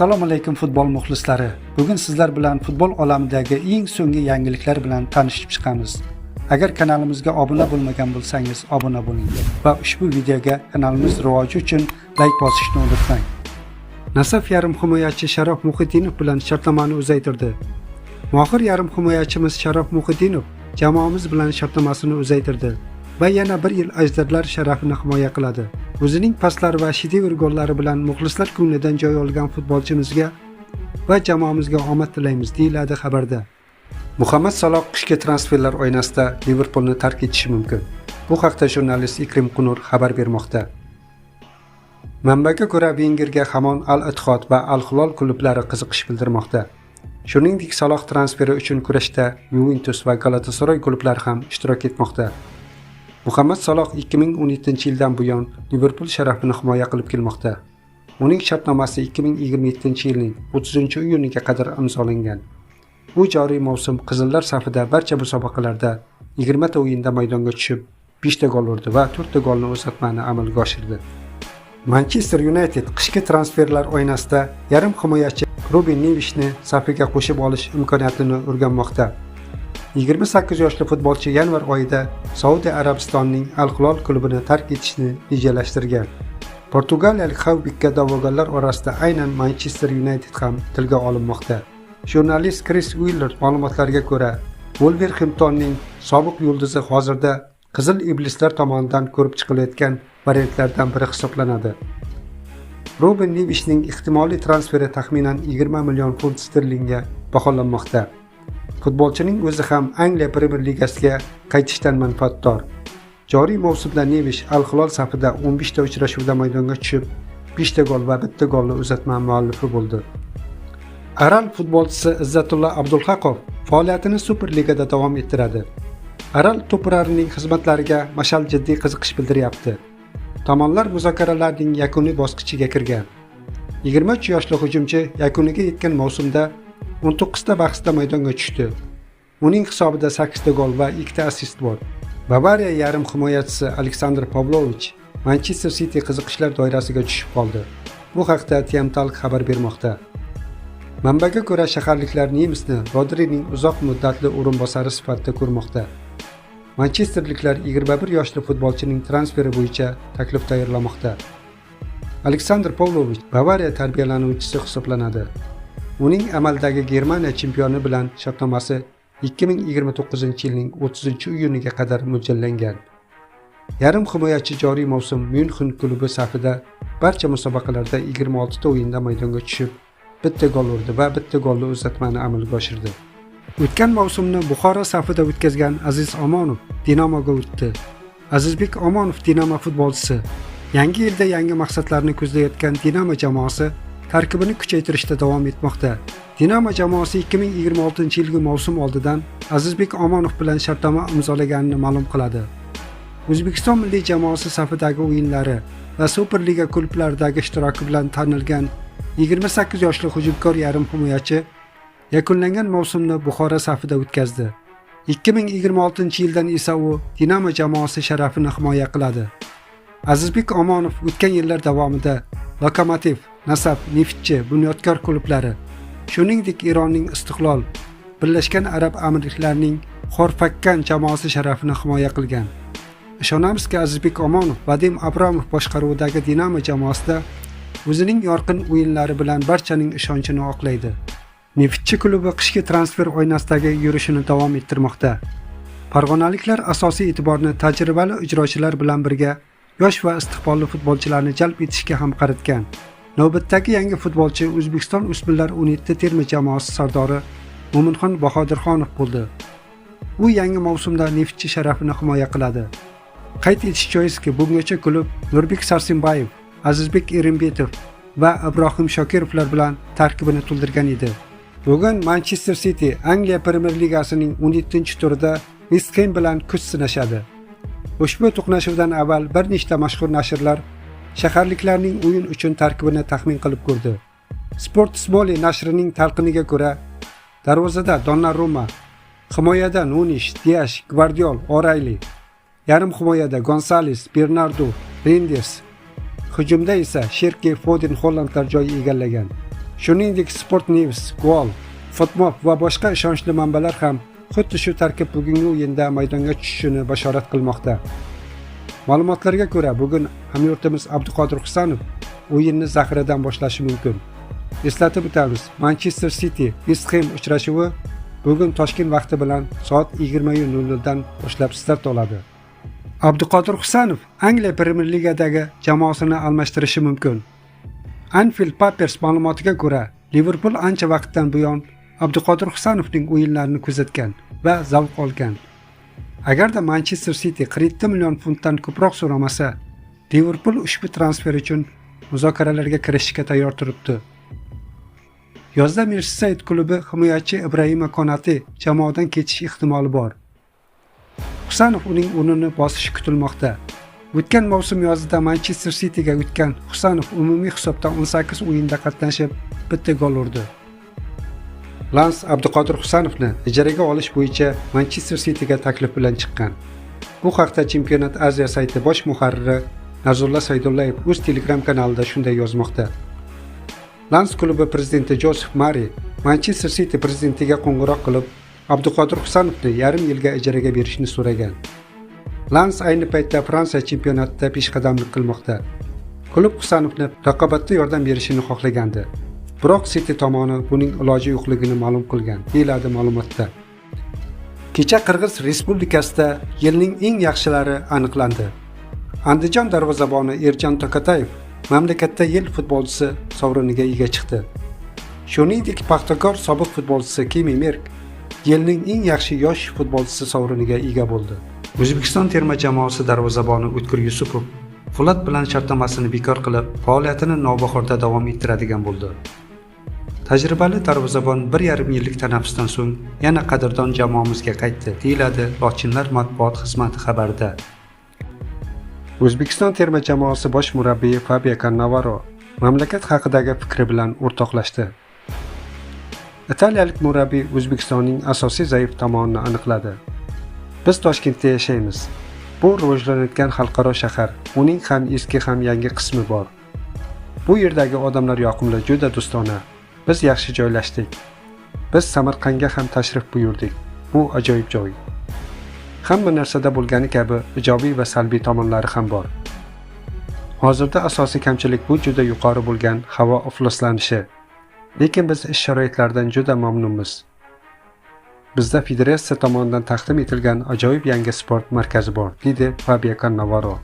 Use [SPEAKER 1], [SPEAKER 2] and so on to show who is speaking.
[SPEAKER 1] Assalomu alaykum futbol muxlislari. Bugun sizlar bilan futbol olamidagi eng so'nggi yangiliklar bilan tanishib chiqamiz. Agar kanalimizga obuna bo'lmagan bo'lsangiz, obuna bo'ling va ushbu videoga kanalimiz rivoji uchun layk bosishni unutmang. Nasaf yarim himoyachi Sharof Muhiddinov bilan shartnomani uzaytirdi. Mohir yarim himoyachimiz Sharof Muhiddinov jamoamiz bilan shartnomasini uzaytirdi va yana bir yil ajdarlar sharafini himoya qiladi. O'zining paslari va shedevr gollari bilan muxlislar ko'nglidan joy olgan futbolchimizga va jamoamizga omad tilaymiz, deyiladi xabarda. Muhammad Saloh qishki transferlar oynasida Liverpulni tark etishi mumkin. Bu haqda jurnalist Ikrim Qunur xabar bermoqda. Manbaga ko'ra, Vengerga hamon Al-Ittihod va Al-Hilol klublari qiziqish bildirmoqda. Shuningdek, Saloh transferi uchun kurashda Yuventus va Galatasaray klublari ham ishtirok etmoqda. Muhammad Saloh 2017-yildan buyon Liverpul sharafini himoya qilib kelmoqda. Uning shartnomasi 2027-yilning 30-iyuniga qadar imzolangan. U joriy mavsum qizillar safida barcha musobaqalarda 20 ta o'yinda maydonga tushib, 5 ta gol urdi va 4 ta golni uzatmani amalga oshirdi. Manchester United qishki transferlar oynasida yarim himoyachi Ruben Nevishni safiga qo'shib olish imkoniyatini o'rganmoqda. 28 yoshli futbolchi yanvar oyida Saudiya Arabistonining Al-Hilol klubini tark etishni rejalashtirgan. Portugaliyalik xavbikka da'vogarlar orasida aynan Manchester United ham tilga olinmoqda. Jurnalist Kris Uiller ma'lumotlariga ko'ra, Wolverhamptonning sobiq yulduzi hozirda Qizil iblislar tomonidan ko'rib chiqilayotgan variantlardan biri hisoblanadi. Ruben Nevishning ehtimoliy transferi taxminan 20 million funt sterlingga baholanmoqda. Futbolchining o'zi ham Angliya Premyer Ligasiga qaytishdan manfaatdor. Joriy mavsumda Nevish Al-Hilol safida 15 ta uchrashuvda maydonga tushib, 5 ta gol va 1 ta golli uzatma muallifi bo'ldi. Aral futbolchisi Izzatulla Abdulhaqov faoliyatini Superligada davom ettiradi. Aral to'purarining xizmatlariga Mashal jiddiy qiziqish bildiryapti. Tomonlar muzokaralarning yakuniy bosqichiga kirgan. 23 yoshli hujumchi yakuniga yetgan mavsumda 19 ta bahsda maydonga tushdi. Uning hisobida 8 ta gol va 2 ta assist bor. Bavariya yarim himoyachisi Aleksandr Pavlovich Manchester City qiziqishlar doirasiga tushib qoldi. Bu haqda TEAMtalk xabar bermoqda. Manbaga ko'ra, shaharliklar nemisni Rodrining uzoq muddatli o'rinbosari sifatida ko'rmoqda. Manchesterliklar 21 yoshli futbolchining transferi bo'yicha taklif tayyorlamoqda. Aleksandr Pavlovich Bavariya tarbiyalanuvchisi hisoblanadi. Uning amaldagi Germaniya chempioni bilan shartnomasi 2029-yilning 30-iyuniga qadar mo'ljallangan. Yarim himoyachi joriy mavsum Myunxen klubi safida barcha musobaqalarda 26 ta o'yinda maydonga tushib, bitta gol urdi va bitta golli uzatmani amalga oshirdi. O'tgan mavsumni Buxoro safida o'tkazgan Aziz Omonov Dinamoga o'tdi. Azizbek Omonov Dinamo futbolchisi. Yangi yilda yangi maqsadlarni ko'zlayotgan Dinamo jamoasi tarkibini kuchaytirishda davom etmoqda. Dinamo jamoasi 2026-yilgi mavsum oldidan Azizbek Omonov bilan shartnoma imzolaganini ma'lum qiladi. O'zbekiston milliy jamoasi safidagi o'yinlari va Superliga klublaridagi ishtiroki bilan tanilgan 28 yoshli hujumkor yarim himoyachi yakunlangan mavsumni Buxoro safida o'tkazdi. 2026-yildan esa u Dinamo jamoasi sharafini himoya qiladi. Azizbek Omonov o'tgan yillar davomida Lokomotiv, Nasaf, Neftchi, Bunyodkor klublari, shuningdek Eronning Istiqlol, Birlashgan Arab Amirliklarining Xorfakkan jamoasi sharafini himoya qilgan. Ishonamizki, Azizbek Omonov Vadim Abramov boshqaruvidagi Dinamo jamoasida o'zining yorqin o'yinlari bilan barchaning ishonchini oqlaydi. Neftchi klubi qishki transfer oynasidagi yurishini davom ettirmoqda. Farg'onaliklar asosiy e'tiborni tajribali ijrochilar bilan birga yosh va istiqbolli futbolchilarni jalb etishga ham qaratgan. Navbatdagi yangi futbolchi O'zbekiston o'smirlar 17 terma jamoasi sardori Mo'minxon Bahodirxonov bo'ldi. U yangi mavsumda Neftchi sharafini himoya qiladi. Qayd etish joizki, bungacha klub Nurbek Sarsenbayev, Azizbek Erimbetov va Ibrohim Shokirovlar bilan tarkibini to'ldirgan edi. Bugun Manchester City Angliya Premyer Ligasining 17-turida West Ham bilan kuch sinashadi. Ushbu to'qnashuvdan avval bir nechta mashhur nashrlar shaharliklarning o'yin uchun tarkibini taxmin qilib ko'rdi. Sport Smoli nashrining talqiniga ko'ra, darvozada Donnarumma, himoyada Nunish, Diash, Gvardiol, O'Reilly, yarim himoyada Gonzales, Bernardo, Renders, hujumda esa Sherki, Foden, Hollandlar joy egallagan. Shuningdek, Sport News, Goal, Fotmob va boshqa ishonchli manbalar ham xuddi shu tarkib bugungi o'yinda maydonga tushishini bashorat qilmoqda. Ma'lumotlarga ko'ra, bugun hamyurtimiz Abduqodir Husanov o'yinni zaxiradan boshlashi mumkin. Eslatib o'tamiz, Manchester City West Ham uchrashuvi bugun Toshkent vaqti bilan soat 20:00 dan boshlab start oladi. Abduqodir Husanov Angliya Premier Ligadagi jamoasini almashtirishi mumkin. Anfield Papers ma'lumotiga ko'ra, Liverpool ancha vaqtdan buyon Abduqodir Husanovning o'yinlarini kuzatgan va zavq olgan. Agarda Manchester City 47 million funtdan ko'proq so'ramasa, Liverpool ushbu transfer uchun muzokaralarga kirishishga tayyor turibdi. Yozda Merseyside klubi himoyachi Ibrahima Konate jamoadan ketish ehtimoli bor. Husanov uning o'rnini bosishi kutilmoqda. O'tgan mavsum yozida Manchester Cityga o'tgan Husanov umumiy hisobda 18 o'yinda qatnashib, bitta gol urdi. Lans Abduqodir Husanovni ijaraga olish bo'yicha Manchester Cityga taklif bilan chiqqan. Bu haqda Chempionat Aziya sayti bosh muharriri Narzulla Saydullayev o'z Telegram kanalida shunday yozmoqda. Lans klubi prezidenti Josef Mari Manchester City prezidentiga qo'ng'iroq qilib, Abduqodir Husanovni yarim yilga ijaraga berishni so'ragan. Lans ayni paytda Fransiya chempionatida peshqadamlik qilmoqda. Klub Husanovni raqobatda yordam berishini xohlagandi. Biroq City tomoni buning iloji yo'qligini ma'lum qilgan, deyiladi ma'lumotda. Kecha Qirg'iz Respublikasida yilning eng yaxshilari aniqlandi. Andijon darvozaboni Erjon Tokatayev mamlakatda yil futbolchisi sovriniga ega chiqdi. Shuningdek, Paxtakor sobiq futbolchisi Kimi Merk yilning eng yaxshi yosh futbolchisi sovriniga ega bo'ldi. O'zbekiston terma jamoasi darvozaboni O'tkir Yusupov Fo'lod bilan shartnomasini bekor qilib, faoliyatini Navbahorda davom ettiradigan bo'ldi. Tajribali darvozabon 1,5 yillik tanaffusdan so'ng yana qadrdon jamoamizga qaytdi, deyiladi Lochinlar matbuot xizmati xabarida. O'zbekiston terma jamoasi bosh murabbiyi Fabio Cannavaro mamlakat haqidagi fikri bilan o'rtoqlashdi. Italiyalik murabbiy O'zbekistonning asosiy zaif tomonini aniqladi. Biz Toshkentda yashaymiz. Bu rivojlanayotgan xalqaro shahar. Uning ham eski, ham yangi qismi bor. Bu yerdagi odamlar yoqimli, juda do'stona. Biz yaxshi joylashdik. Biz Samarqandga ham tashrif buyurdik. Bu ajoyib joy. Hamma narsada bo'lgani kabi ijobiy va salbiy tomonlari ham bor. Hozirda asosiy kamchilik bu juda yuqori bo'lgan havo ifloslanishi. Lekin biz ish sharoitlaridan juda mamnunmiz. Bizda federatsiya tomonidan taqdim etilgan ajoyib yangi sport markazi bor, deydi Fabio Cannavaro.